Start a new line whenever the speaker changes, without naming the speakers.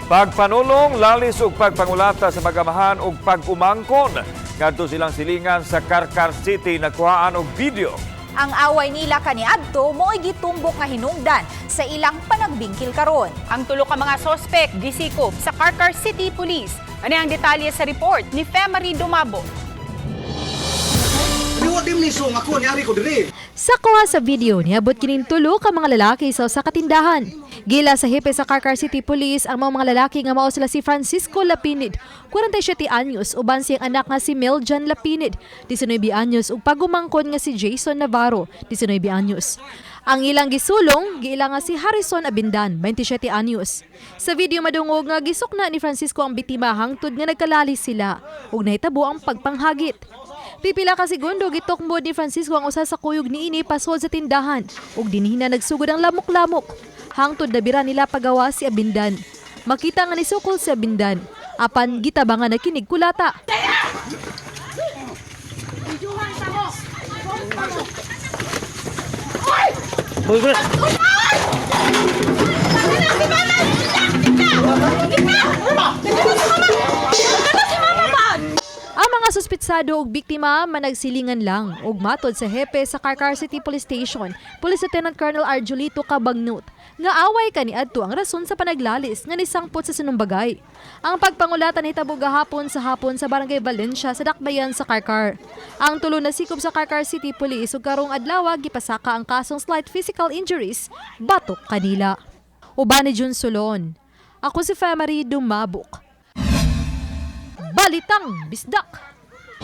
Pagpanulong, lalis ug pagpangulata sa mag-amahan ug pag-umangkon. Ngadto silang silingan sa Carcar City, nagkuhaan og video.
Ang away nila kaniadto mo'y gitumbok nga hinungdan sa ilang panagbingkil karon.
Ang tulo ka mga sospek gisikop sa Carcar City Police. Ano ang detalye sa report ni Femary Dumabo?
Liwat din ni song ako niari ko diri.
Sa kuha sa video, niabot kining tulo ka mga lalaki sa usa ka tindahan. Gila sa hepe sa Carcar City Police ang mga lalaki nga mao sila si Francisco Lapinid, 47 anyos, uban siyang anak nga si Meljan Lapinid, 19 anyos, ug pagumangkon nga si Jason Navarro, 19 anyos. Ang ilang gisulong, giila nga si Harrison Abindan, 27 anyos. Sa video madungog nga gisukna ni Francisco ang biktima hangtod nga nagkalali sila ug nahitabo ang pagpanghagit. Pipila ka segundo gitukmod ni Francisco ang usa sa kuyog niini pasod sa tindahan ug dinhi na nagsugod ang lamok-lamok. Hangtod nabira nila pagawa si Abindan. Makita nga nisukol si Abindan. Apan gitabangan na kinig kulata. Ang mga suspitsado og biktima managsilingan lang ug matod sa hepe sa Carcar City Police Station, Police Lieutenant Colonel Arjulito Cabagnot, nga away kaniadto ang rason sa panaglalis nga nisangpot sa sinumbagay. Ang pagpangulatan nahitabo gahapon sa hapon sa Barangay Valencia sa Dakbayan sa Carcar. Ang tulo na sikop sa Carcar City Police ug karong adlaw gipasaka ang kasong slight physical injuries batok kanila. Uban ni Jun Solon. Ako si Femary Dumabok. Balitang Bisdak.